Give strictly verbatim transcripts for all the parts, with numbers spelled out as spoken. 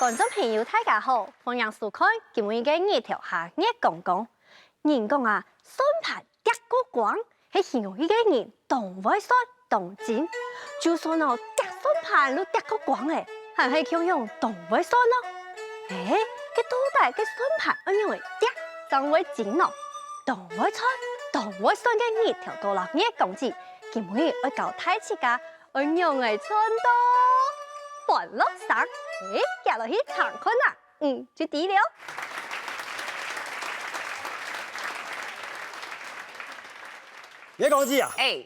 觀眾朋友，大家好，歡迎收看今晡日个日頭下月光光。人講啊，算盤跌過光，係形容一個人當會算、當精。就算哦，跌算盤都跌過光咧，還係共樣當會算哦。誒，該到底該算盤愛仰仔跌正會精呢？當會賺、當會算个日頭哥摎月光姊，今晡日愛教大自家愛仰仔賺到歡樂聲。誒，行落去聽看啊！ 嗯，就知了。月光姊啊，哎，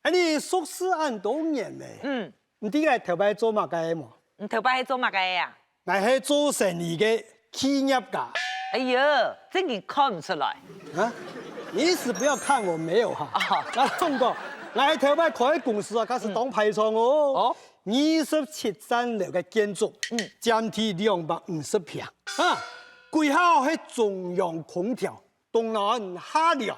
哎，你熟事恁多年咧，嗯，你知𠊎頭擺做麼个無？你頭擺係做麼个啊？𠊎係做生理个企業家。哎喲，真經看毋出來。啊？你意思不要看我沒有哈？哦。𠊎同你講，𠊎頭擺開公司啊，開始當排場哦。哦。二十七層樓个建築，嗯，佔地兩百五十坪。 啊，歸下係中央空調，冬暖夏涼；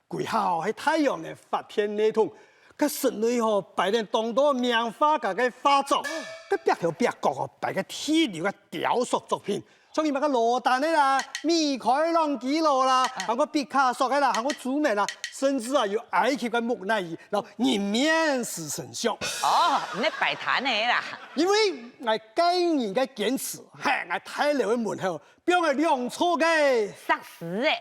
歸下係太陽能發電系統，該室內吼擺等當多名畫家个畫作，該壁頭壁角吼擺个大量个雕塑作品，像係麼个羅丹个啦、米開朗基羅啦，還過畢卡索个啦，還過朱銘啦，甚至啊有埃及个木乃伊，然後人面獅身像。哦，你擺攤个啦。因為𠊎個人个堅持，嘿，𠊎大樓个門口 放个兩座个石獅仔，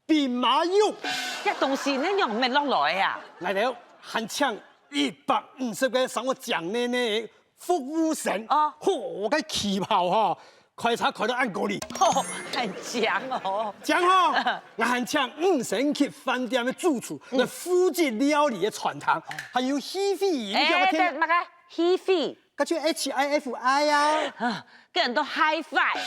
兵馬俑。這東西你仰搣落來啊？𠊎兜還請一百五十個生活靚靚个服務生，哦，吼，該旗袍吼，開車開到恁高哩。吼，還靚哦。靚吼，𠊎還請五星級飯店个主廚來負責料理个餐廳，還有HiFi音響个天，哎，麼个HiFi？ 該就H I F I啊。啊，該人都Hi-Fi。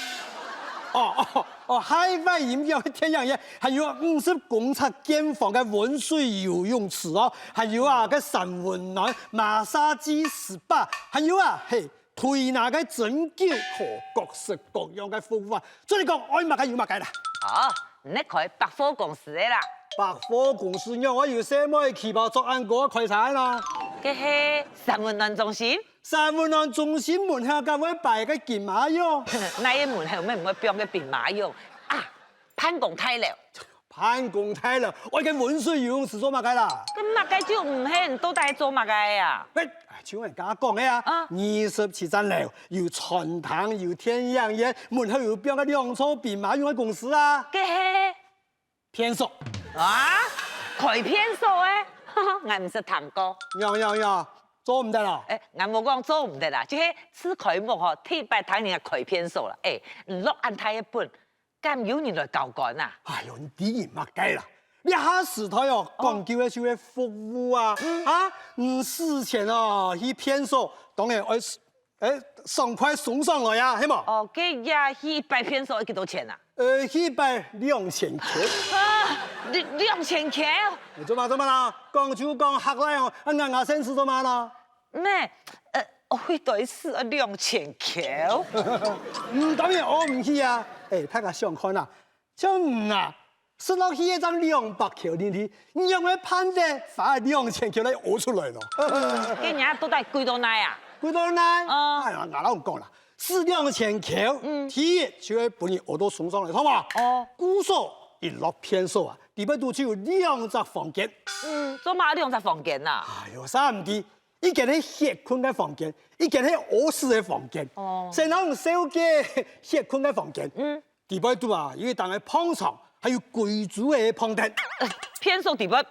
哦哦哦，Hi-Fi音響个電影院，還有五十公尺見方个溫水游泳池哦，還有啊，該三溫暖、馬殺雞、SPA，還有啊，嘿，推拿个針灸，吼，各式各樣个服務啊，做你講愛麼个有麼个啦。哦，你開百貨公司个啦。百貨公司仰會有細妹旗袍著恁高開餐啊？該係三溫暖中心。 三溫暖中心門口敢會擺个兵馬俑？哪个門口乜毋會放个兵馬俑啊？辦公大樓。辦公大樓，愛个溫水游泳池做麼个啦？該麼个就毋係，你到底做麼个啊？喂，就𠊎頭先講个啊，啊，二十七層樓，有餐廳，有電影院，門口有放个兩座兵馬俑个公司啊。該係 便所。啊？開便所个？𠊎毋識聽過。仰仰仰，做毋得哦？哎，𠊎無講做毋得啦，就係自開目吼，第一擺聽人家開便所啦。哎，你落恁大个本，敢有人來交關啊？哎喲，你知人麼个啦？這下時代哦，講究个就係服務啊，啊，你使錢哦，去便所，當然愛 哎，爽快送上來啊，係無？哦，該也去一擺便所愛幾多錢啊？呃，去一擺兩千箍。啊，兩，兩千箍？哎，做麼，做麼啦？講就講，嚇來哦，啊，牙牙先生做麼啦？咩？呃，哦，去對視啊，兩千箍？嗯，當然，我毋去啊。哎，大家想看啊， 像你啊，食落去一張兩百箍零零，你仰會盼得花兩千箍來屙出來咯？該人到底貴到哪啊？貴到哪？哦。哎呀，𠊎摎你講啦，使兩千箍，嗯，第一就會分你屙到鬆爽來，好無？哦。故所一落便所啊，裡背肚就有兩隻房間。嗯，做麼兩隻房間啊？哎喲，啥毋知，一間係歇睏个房間，一間係屙屎个房間。哦。先摎你紹介歇睏个房間。嗯。 裡背肚啊，有一張个膨床，還有貴族个膨凳。呃，便所裡背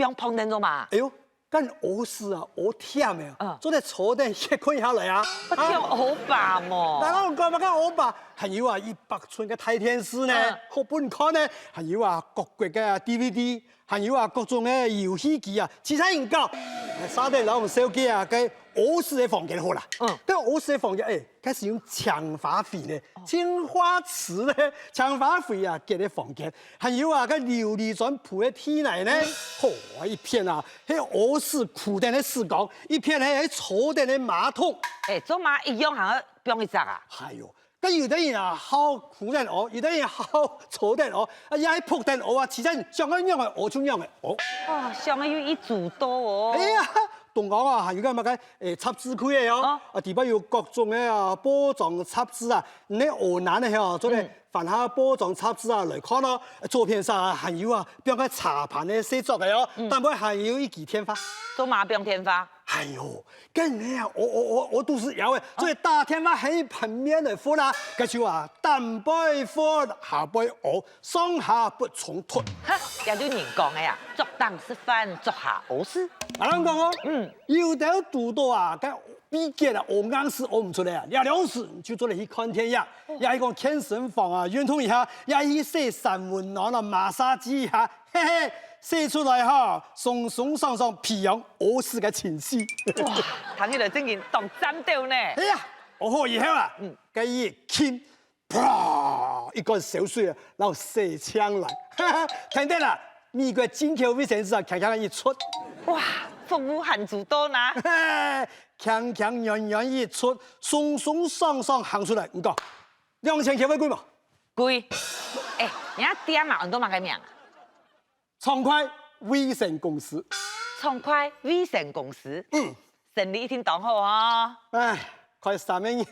放膨凳做麼？哎喲，該屙屎啊，屙悿个啊，嗯，做得坐等歇睏下來啊。啊，像歐巴無？哪有講麼个歐巴？還有啊，一百寸个大電視呢，嗯，好分看呢。還有啊，各國个啊D V D， 還有啊，各種个遊戲機啊，其他人搞。哎，續等摎你紹介啊，該屙屎个房間好啦。嗯。該屙屎个房間，哎，該係用青花瓷呢，青花瓷呢，青花瓷啊，結个房間。還有啊，該琉璃磚鋪个地泥呢，好，一片啊，係屙屎箍等个屎缸，一片係坐等个馬桶。哎，做麼一樣還愛放一隻啊？哎喲， 該有兜人啊，好箍等屙，有兜人好坐等屙，啊，也係仆等屙啊，其實想愛仰仔屙就仰仔屙。哇，想愛有一主多哦。哎呀，中央啊，還有个麼个，誒，雜誌區个哦，哦。啊，底背有各種个啊，報章雜誌啊，你愛學難个吼，做得翻下報章雜誌啊來看哦。左片上啊，還有啊，放个茶盤个細桌个哦，頂背還有一支電話。做麼放電話？哎喲，跟你啊，我我我我肚屎枵个，所以打電話喊佢盤面來分啊，該就啊，頂背分，下背屙，上下不衝突。哈，也就人講个啊，桌頂食飯，桌下屙屎。阿郎講哦，嗯，有兜堵到啊，該 畢竟啊，屙硬屎屙毋出來啊，這兩時就做得去看電影，也係講健身房啊，運動一下，也係去洗三溫暖啊，massage一下，嘿嘿，洗出來哈，鬆鬆爽爽，培養屙屎个情緒。哇，聽起來正經當讚斗呢。哎呀，屙好以後啊，嗯，該一撳，啪，一罐燒水啊，然後洗淨來。哈哈，聽得啦，美國進口衛生紙啊，強強一出。哇，服務還周到呢。強強軟軟一出，鬆鬆爽爽行出來。你講，兩千塊會貴無？貴。哎，你个店啊，安到麼个名啊？暢快衛生公司。暢快衛生公司。嗯。生理一定當好哦。哎，開三個月，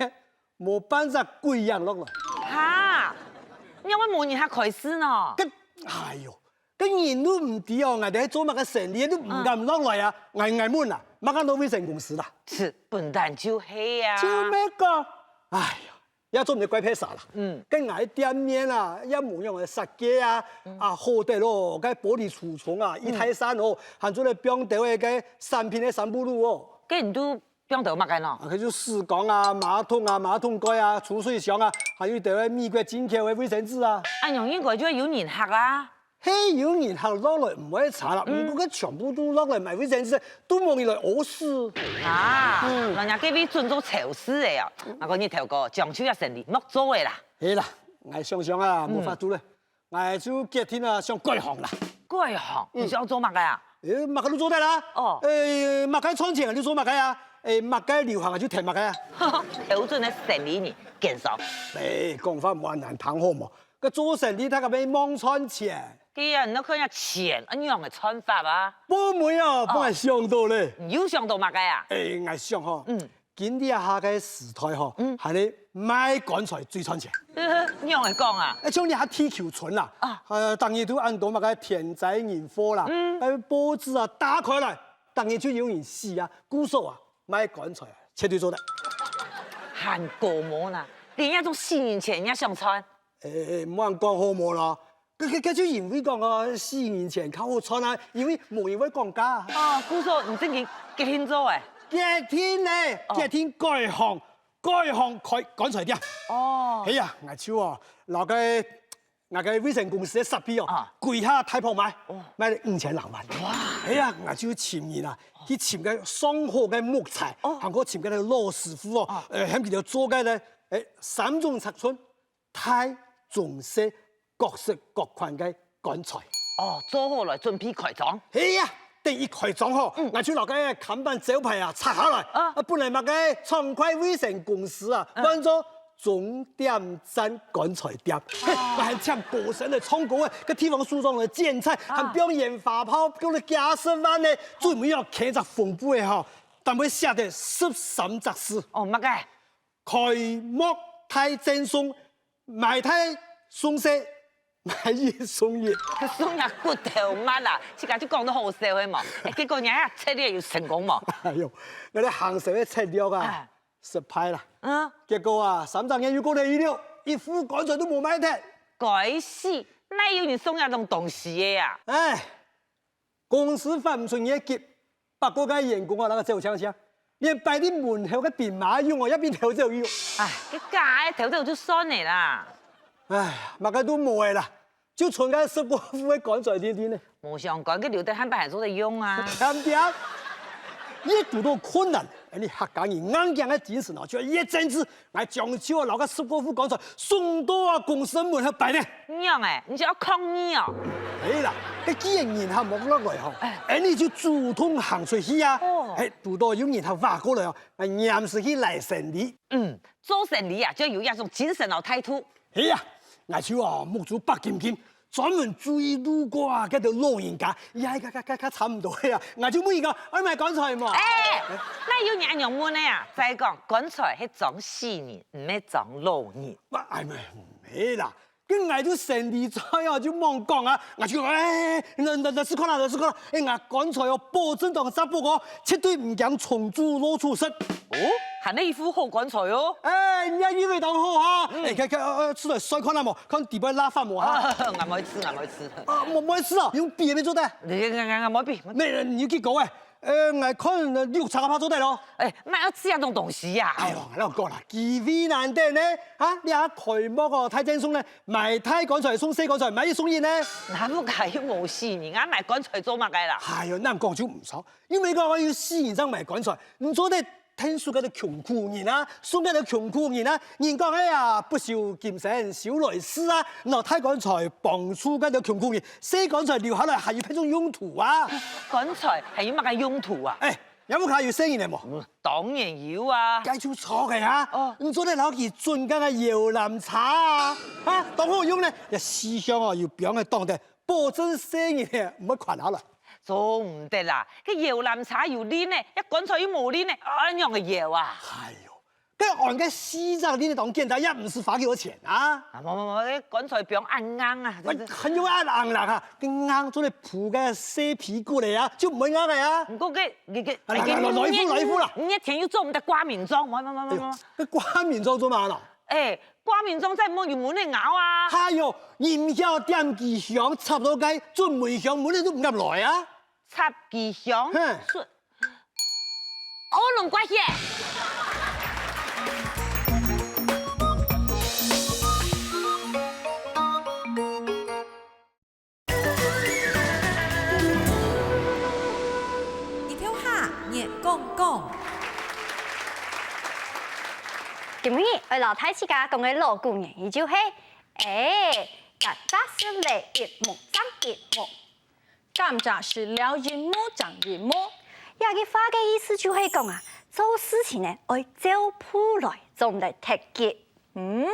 無半隻鬼影落來。哈，你仰會無人客開市呢？該，哎喲， 該人都毋知哦，𠊎兜係做麼个生理，都毋敢落來啊！𠊎𠊎問啊，麼个安到衛生公司啦？係，本旦就係啊。就毋係講，哎呀，也做毋得怪別儕啦。嗯，該𠊎店面啊，也無仰仔設計啊，啊好得咯，該玻璃櫥窗啊，一大扇哦，還做得放兜仔該產品个sample哦。該你都放兜麼个呢？啊，該就屎缸啊、馬桶啊、馬桶蓋啊、儲水箱啊，還有一兜仔美國進口个衛生紙啊。恁樣應該就會有人客啊。 係有人客落來毋會差啦，毋過該全部都落來買衛生紙，都無人來屙屎。啊，嗯，人家該位準做超市个哦，𠊎講你頭哥，將就這生理莫做个啦。係啦，𠊎想想啊，無法度了，𠊎就決定啊，想改行啦。改行？你想做麼个啊？誒，麼个都做得啦。哦，誒，麼个賺錢就做麼个啊，誒，麼个流行就填麼个啊。標準个生理人，奸商。誒，講話莫恁難聽好無？ 該做生理大家愛望賺錢。既然你愛看這錢，恁仰个賺法啊？無問哦，幫𠊎想到咧。你又想到麼个啊？誒，𠊎想吼，嗯，今這下个時代吼，嗯，還係賣棺材最賺錢。仰會講啊？誒，像這下地球村啦，啊，呃，逐日都恁多麼个天災人禍啦，嗯，該報紙啊打開來，逐日就有人死啊，故所啊，賣棺材啊，絕對做得。還過無啦，連這種死人錢也想賺。 誒，莫恁講好無咯？該該該就因為講哦，死人錢較好賺啊，因為無人會講價啊。哦，故所你正經決定做誒？決定呢，決定改行，改行開棺材店。哦，係啊，𠊎就哦，摎該𠊎个衛生公司个設備哦，歸下大拍賣，賣了五千零萬。哇！係啊，𠊎就尋人啊，去尋該上好个木材，還過尋該老師傅哦，呃，喊佢兜做該个，誒，三種尺寸， 大、中、細，各式各款个棺材。哦，做好來準備開張。係啊，等一開張吼，𠊎就摎該看板招牌啊拆下來，啊，本來麼个暢快衛生公司啊，換做終點站棺材店。嘿，𠊎還請歌星來唱歌誒，該地方首長來剪綵，還放煙花炮，放了幾十萬呢，最尾哦，起隻紅布誒吼，頂背寫著十三隻字。哦，麼个？ 開幕大贈送，買大送細，買一送一。送啊骨頭乜啦，自家就講到好笑个嘛。誒，結果你啊，策略有成功無？哎喲，𠊎兜行銷个策略啊，失敗啦。嗯，結果啊，三隻月又過了一了，一副棺材都無賣忒。該死，哪有人送這種東西个啊？哎， 公司發毋出業績，八個个員工啊，摎佢走淨淨，連擺在門口个兵馬俑哦，也分偷走喲。哎，該假个偷走就算了啦。哎，麼个都無了啦，就賰該十過副个棺材定定呢。無相干，該留等下擺還做得用啊。恬恬，一堵到困難，你客家人硬頸个精神哦，就愛越堅持， 𠊎將就摎該十過副棺材送到啊公司門口擺呢。仰仔，你就愛抗議哦？係啦，該既然人客無落來吼，𠊎就主動行出去啊。係，堵到有人客行過來哦，𠊎黏時去拉生理。嗯，做生理啊，就愛有這種精神摎態度。係啊，𠊎就哦目珠擘金金，專門注意路過啊，該兜老人家，也較較較較差毋多个啊，𠊎就問佢講，愛買棺材無？哎，哪有人恁樣問个啊？再講，棺材係裝死人，毋係裝老人。嘛，哎，毋係啦，該𠊎就生理在哦，就莫講啊，𠊎就講，哎，來來來試看啊，來試看啊，哎，𠊎棺材哦，保證當紮保哦，絕對毋驚蟲蛀落出事。哦，還係一副好棺材哦。哎，你還以為當好哈？哎，看看，呃，呃，出來試看啊無？ 看底背罅縫無哈？啊，𠊎毋愛試，𠊎毋愛試。啊，無，無愛試啊，用比也無做得。你，你，你，你無比，無比。無，你有幾高欸？呃，𠊎看，呃，六尺个怕做得咯。哎，哪有這種東西呀？哎喲，𠊎摎你講啦，機會難得呢，啊，這下開幕哦，大贈送呢，買大棺材送細棺材，買一送一呢。哪有該又無死人啊，買棺材做麼个啦？哎喲，恁講就毋著，又毋係講有死人正買棺材，你做得 𢯭手該兜窮苦人啊，送該兜窮苦人啊，人講个啊，不修今生修來世啊，拿大棺材幫助該兜窮苦人，細棺材留下來還有別種用途啊。棺材還有麼个用途啊？哎，你屋下有細人仔無？嗯，當然有啊。該就著个啊，哦。你做得摎佢準該个搖籃車啊，啊，當好用呢，這四向哦，有枋仔擋等，保證細人仔毋會跣下來。 做毋得啦，該搖籃車有輪仔，這棺材又無輪仔，仰般搖啊？哎喲，該安該四隻輪仔當簡單，也毋使花幾多錢啊。啊，無無無，該棺材枋恁硬啊！喂，還有恁硬啦哈，該硬做得鋪該細被骨仔啊，就毋會硬个啊。毋過該該該，啊，來來來，來一副，來一副啦。你一天又做毋得掛眠床，無無無無無。哎喲，該掛眠床做麼个呢？ 哎，掛眠床正無有蚊仔咬啊！哎喲，你毋曉點支香插落該，準蚊香，蚊仔都毋敢來啊！插支香，嘿。準，烏龍怪血。 日頭下，月光光。今日愛摎大自家講个老古言語就係：哎，甘蔗食了一目正一目。甘蔗食了一目正一目。這句話个意思就係講啊，做事情呢愛照步來，做毋得忒急。 嗯，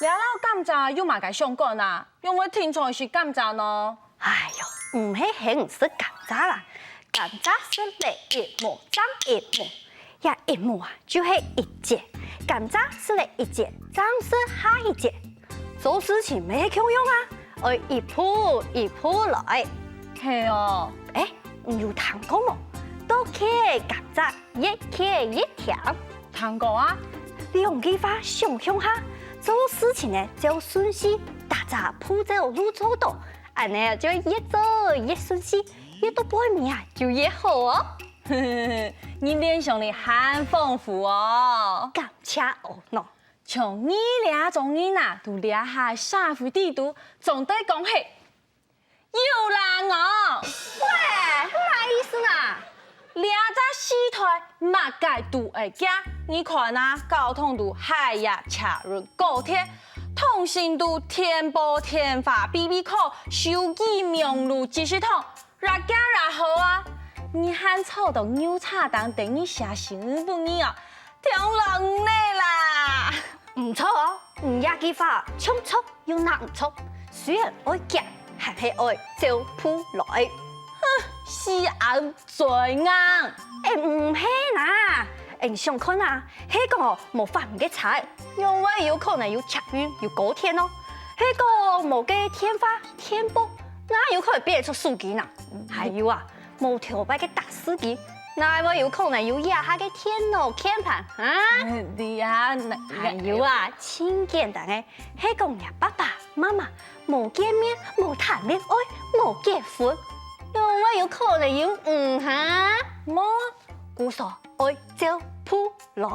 這摎甘蔗有麼个相關啊？仰會定著食甘蔗呢？哎喲，毋係喊你食甘蔗啦，甘蔗食了一目正一目，這一目啊就係一節，甘蔗食了一節，正食下一節。做事情乜係共樣啊，愛一步一步來。係哦。哎，你有聽過無？倒茄甘蔗，越茄越甜。 聽過啊。兩句話相像下，做事情呢照順序，逐隻步驟都做到，恁呢就越做越順序，越到背尾啊就越好哦。你聯想力還豐富哦。感謝哦喏。像你這種人啊，在這下社會裡肚，總得講係 有啦哦！喂，麼意思啊？這隻時代麼个都愛遽，你看啊，交通都海呀、車輪、高鐵，通訊都電報、電話、B B call、手機、網路、即時通，越遽越好啊！你還坐到牛車頂等你寫信物語哦， 聽落毋得啦！毋著哦，你這句話像著又若毋著，雖然愛遽，還係愛照步來。哼，死硬嘴硬！哎，毋係啦，哎，你想看啊，係講哦，無法明个車，仰會有可能有捷運、有高鐵哦？係講無个電話、電報，哪有可能變出手機呢？還有啊， 無頭擺个打字機，哪會有可能有這下个電腦鍵盤啊？嗯，對啊，那，還有啊，盡簡單个，係講若爸爸媽媽無見面、無談戀愛、無結婚，仰會有可能有你哈？無，故所愛照步來。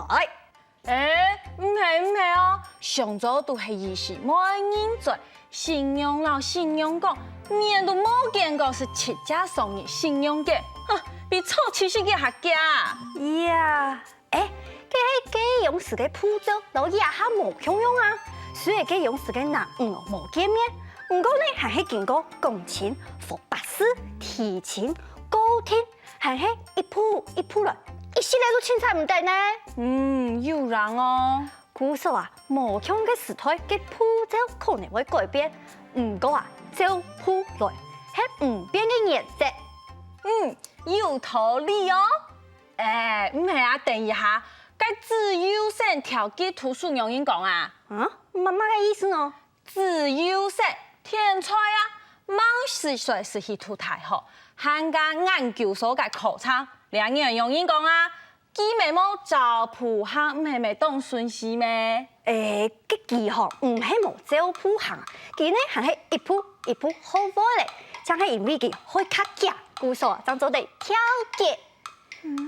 哎，毋係，毋係哦，上晝都係一息無愛認罪，信仰摎信仰講，面都無見過係七隻生日信仰个，哼，比初七十日還遽。呀，哎，該係該央時个步驟摎這下無共樣啊。雖然該央時个男女無見面，毋過呢還係經過講親、福八字、提親、告定， 還係一步一步來，一息仔都清採毋得呢。嗯，有影哦。故所啊，無共个時代个步驟可能會改變，毋過啊，照步來，係毋變个原則。嗯，有道理哦。哎，毋係啊，等一下，該子幼生條件圖書仰形講啊？啊，麼麼个意思呢？子幼生，天才啊，吂十歲就去讀大學，還加研究所个課程，這人仰形講啊？ 佢乜無照步行，毋係乜當順序咩？誒，該佢吼毋係無照步行，佢呢還係一步一步學會咧，正係因為佢學較遽，故所正做得跳級。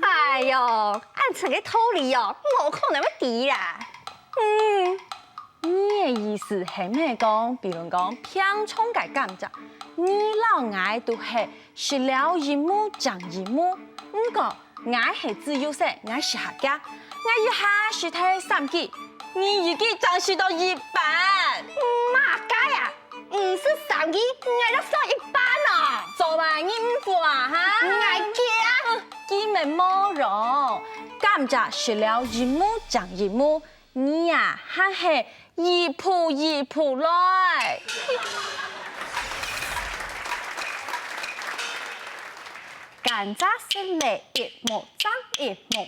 哎喲，恁深个道理哦，無可能會知啦。嗯，你个意思係毋係講，比如講，平常个甘蔗，你摎𠊎都係食了一目正一目，毋過 𠊎係子幼生，𠊎食較遽，𠊎一下食忒三支，你一支正食到一半。麼个啊？毋食三支，𠊎就食一半哦。做麼个你毋服啊？哈？𠊎驚啊！佢乜無用，甘蔗食了一目正一目， 你啊，還係一步一步來。甘蔗食了一目正一目。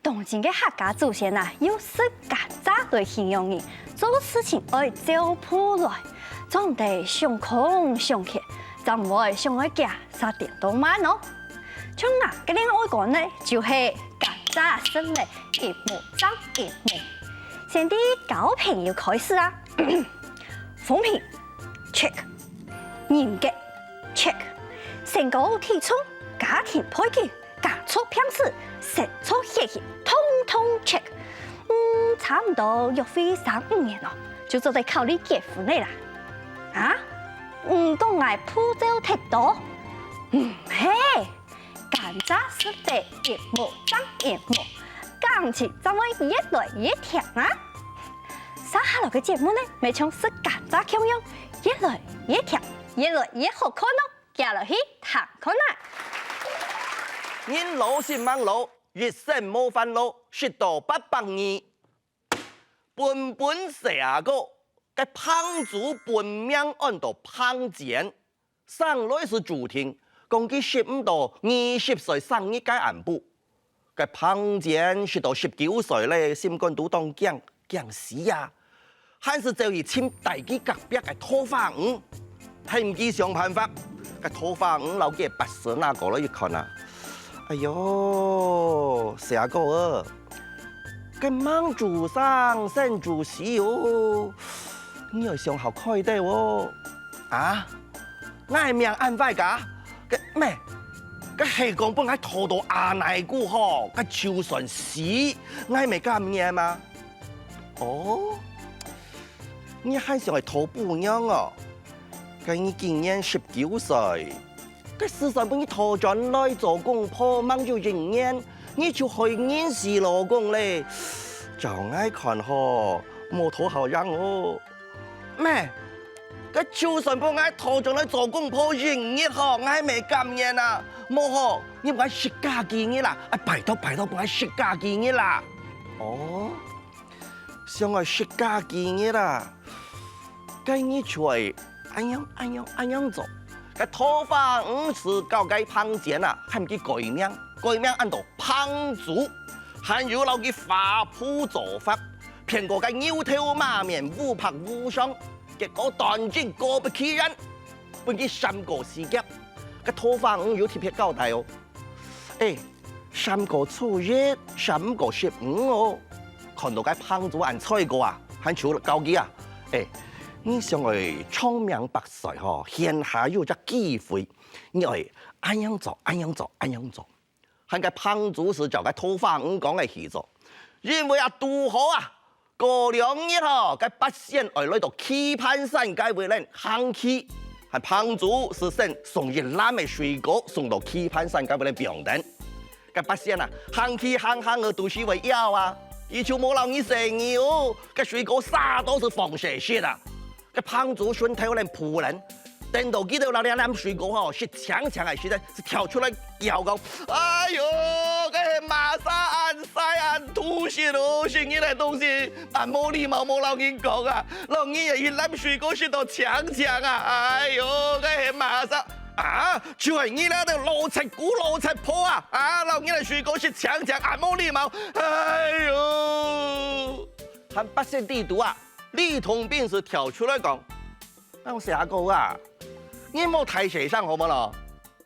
當今个客家祖先啊，用食甘蔗來形容人，做事情愛照步來，做毋得想空想缺，正毋會想愛遽煞顛倒慢哦。 像𠊎个戀愛觀呢，就係甘蔗食了一目正一目。先對交朋友開始啊。風評，check。人格，check。身高體重，家庭背景，家族病史，星座血型，通通check。嗯，差毋多約會三五年哦，就做得考慮結婚了啦。啊？毋講𠊎步驟忒多？毋係， 甘蔗食了一目正一目，感情正會越來越甜啊！接下來个節目呢，乜像食甘蔗共樣，越來越甜，越來越好看哦！遽來去聽看啊！人老心吂老，一生無煩惱，食到八百二。 本本細阿哥，該彭祖本名安到彭堅，生來時注定，講佢食毋到二十歲生日个暗晡。該彭堅食到十九歲咧，心肝肚當驚，驚死啊！還係走去尋戴佢隔壁个桃花女， 替佢想辦法。該桃花女摎佢个八字拿過來一看啊，哎喲，細阿哥啊，該吂注生先注死哦，你愛想較開兜哦。啊，𠊎命恁壞个？該咩？該係講分𠊎討到阿奶牯吼，該就算死，𠊎乜甘願嘛？哦，你還想愛討餔娘哦？ 該你今年十九歲，該就算分你討轉來做公婆吂有一年，你就害人死老公咧。照𠊎看吼，無討好樣哦。咩？該就算分𠊎討轉來做公婆一日吼，𠊎乜甘願啊！無吼，你分𠊎食加幾日啦！啊，拜託拜託，分𠊎食加幾日啦！哦， 想愛食加幾日啊？該你就愛恁樣恁樣恁樣做。該桃花女就教該彭堅啊，喊佢改名，改名安到彭祖，還有摎佢畫符做法，騙過該牛頭馬面、烏白無常，結果斷真果不其然，分佢閃過時節。該桃花女有特別交代哦。 哎，閃過初一，閃毋過十五哦。看到該彭祖恁衰過啊，還就教佢啊，哎，你想愛長命百歲吼，現下有隻機會，你愛恁樣做，恁樣做，恁樣做。喊該彭祖就照該桃花女講个去做，因為啊，堵好啊， 過兩日吼，該八仙愛來到棋盤山該位咧行棋，該彭祖就先送一籃个水果送到棋盤山該位咧放等。該八仙啊，行棋行行个肚屎會枵啊，佢就無摎你細義哦，該水果儕都係放生食啊。該彭祖順頭咧撲等，等到佢兜摎這籃水果吼食淨淨个時節，就跳出來噭講：「哎喲，該係麼儕恁衰恁肚食哦，食你个東西，恁無禮貌，無摎人講啊！摎你个一籃水果食到淨淨啊！哎喲，該係麼儕啊？就係你這兜老賊牯、老賊婆啊！啊，摎你个水果食淨淨，恁無禮貌！哎喲！還八仙地肚啊，呂洞賓就跳出來講：「哎喲，蛇哥啊，你莫大細聲好無咯？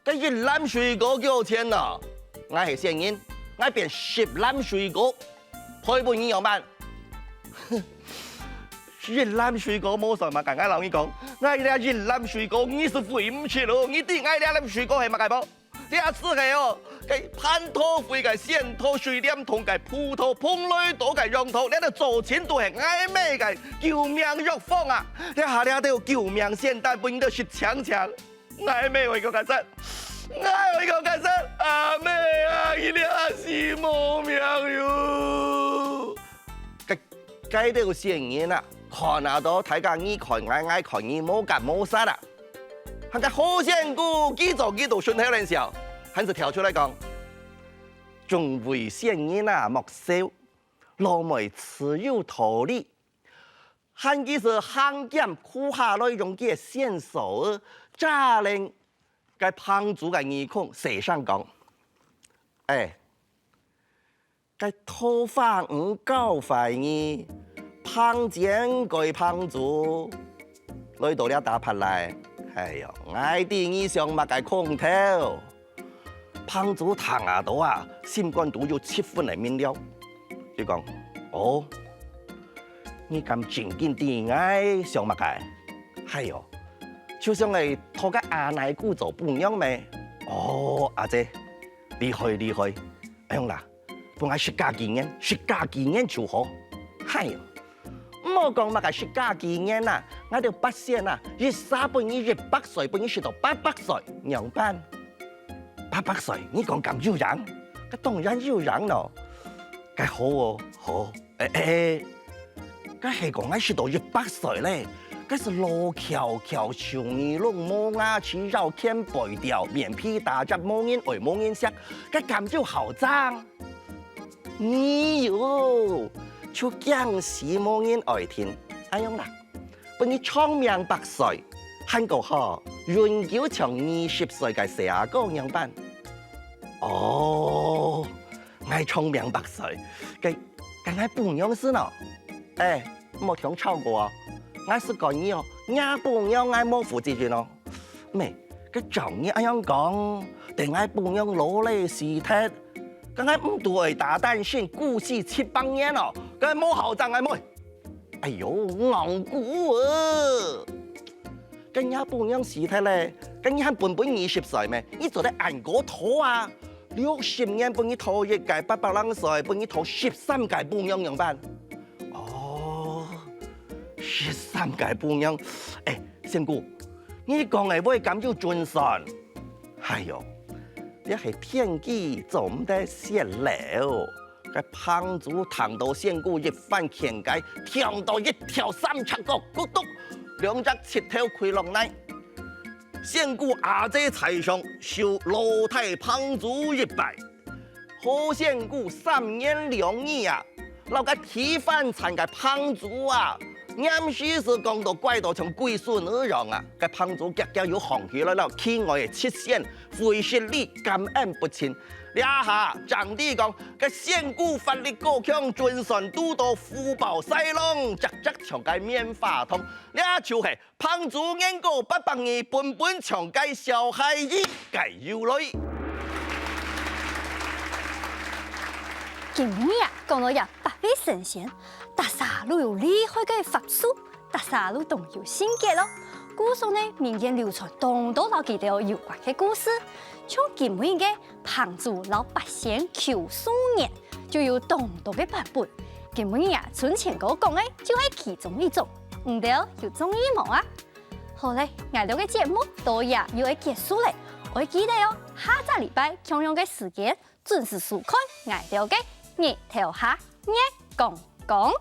該一籃水果幾多錢呢？𠊎係仙人，𠊎變十籃水果，賠分你仰般？」「一籃水果無算麼个，𠊎摎你講，𠊎這一籃水果你係賠毋起咯！你知𠊎這籃水果係麼个無？這就係哦，該蟠桃、會个仙桃、水簾洞个葡萄、蓬萊島个楊桃，這兜做盡都係𠊎姆个救命藥方啊！這下這兜救命仙丹分你兜食淨淨！」 𠊎姆會講該煞，𠊎會講該煞，阿姆啊，你這下死無命喲！該，該兜仙人啊，看啊到大家你看𠊎，𠊎看你，無結無煞啊！還該何仙姑，佢做佢都順口連笑，還係跳出來講：「眾位仙人啊，莫愁，老妹自有道理。 還佢係行兼跍下來用佢个仙手仔，遮等該彭祖个耳空，細聲講： 「哎，該桃花女教壞你，彭祖應該彭祖。」來到這搭拍來，哎喲，𠊎知你想麼个空頭。 彭祖聽啊到啊，心肝肚有七分个明瞭，就講：「哦，你敢真經知𠊎想麼个？」「哎喲，就想愛討該阿奶姑做餔娘咩？」「哦，阿姊，厲害厲害！哎喲啦，分𠊎食加幾年，食加幾年就好！」「哎喲， 毋好講麼个食加幾年啊，𠊎兜八仙啊，一儕分你一百歲，分你食到八百歲，仰般？」「八百歲，你講敢有影？」「該當然有影咯！」「該好哦，好！」「哎哎，該係講𠊎食到一百歲咧，該係老翹翹，手尾攏無牙齒，腰健背吊，面皮打結，無人愛無人惜，該敢有好影？」「你喲，就驚死無人愛聽！」「哎喲啦， 分你長命百歲，還過吼，永久像二十歲个細阿哥仰般？」「哦，𠊎長命百歲，該，該𠊎餔娘係呢？」「哎，莫聽超過哦，𠊎係講你哦，若餔娘𠊎無負責任哦。」「咩，該照你恁樣講，等𠊎餔娘老咧死忒，該𠊎毋都愛打單身孤栖七百年哦，該無好影𠊎妹！」「哎喲，戇牯啊！該若餔娘死忒咧，該你還本本二十歲咩？你做得恁過拖啊！六十年分你討一個八百零歲，分你討十三個餔娘仰般？」「哦，十三個餔娘，哎，仙姑，你講个話敢有準算？」「哎喲，這係天機，做毋得洩漏。」該彭祖聽到仙姑一番勸解，暢到一跳三尺高，咕嘟，兩隻膝頭跪落來。仙姑阿姊在上，受老弟彭祖一拜。何仙姑三言兩語啊，摎該地翻層个彭祖啊，黏時係講到乖到像龜孫仔樣啊。該彭祖遽遽又䟘起來，摎其外个七仙 會失禮，感恩不盡。這下正知講，該仙姑法力高強，準算堵到虎豹豺狼，直直像該棉花糖。這就係彭祖年過八百二，本本像該小孩兒个由來。今晡日啊，講到這八位神仙，大家都有厲害个法術， 大家都當有心結咯。故所呢，民間流傳當多摎佢兜有關个故事，像今晡日个彭祖摎八仙求壽年，就有當多个版本。今晡日啊，春錢哥講个就係其中一種，毋知有中意無啊？好咧，𠊎兜个節目到這又愛結束咧，愛記得哦，下隻禮拜共樣个時間 準時收看𠊎兜个日頭下月光光。